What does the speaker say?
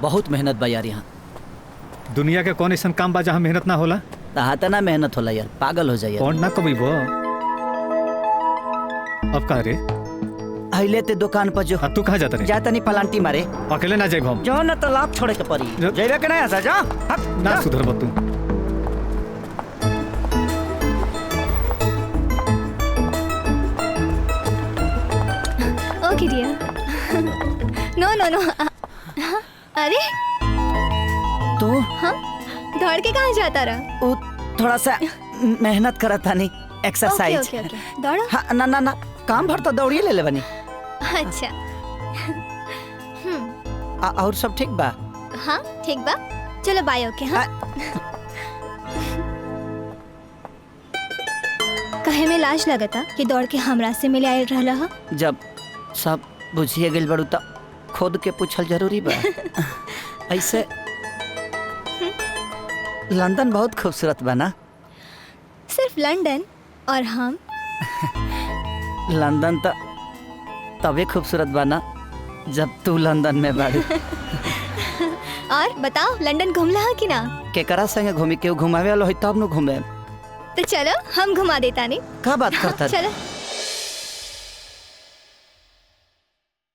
बहुत मेहनत बा यार यहाँ। दुनिया के कौन ऐसा काम बा जहाँ मेहनत ना होला? तहाता ना मेहनत होला यार, पागल हो जाए। कौन ना कभी वो। अब कहाँ रे? अहिले ते दुकान पर जो। तू कहाँ जाता रे? जाता नहीं पलांटी मारे। अकेले ना जाइब हम। जो ना तो लाभ छोड़े के पड़ी। जाइबे के ना ऐसा जा। ना सुधर मत तू। Okay dear. No no no. अरे तू? हाँ, दौड़ के कहाँ जाता रहा? वो थोड़ा सा मेहनत करा था नहीं, एक्सरसाइज। ओके ओके ओके, दौड़ो। हाँ, ना ना ना, काम भर तो दौड़िए ले ले बनी। अच्छा। और सब ठीक बा? हाँ ठीक बा, चलो बाय। ओके हाँ। कहे में लाज लगता कि दौड़ के हमरा से मिले आयल रहला हा? जब सब बुझिए गेल बड़ू त खुद के पूछल जरूरी बा। ऐसे लंदन बहुत खूबसूरत बा ना? सिर्फ लंदन और हम। लंदन त तबे खूबसूरत बा ना जब तू लंदन में बाड़ी। और बताओ लंदन घूमला है कि ना? केकरा संगे घूमी? केहू घुमावे वाला होई तब न घूमे। तो चलो हम घुमा देता नहीं। का बात करता? चलो।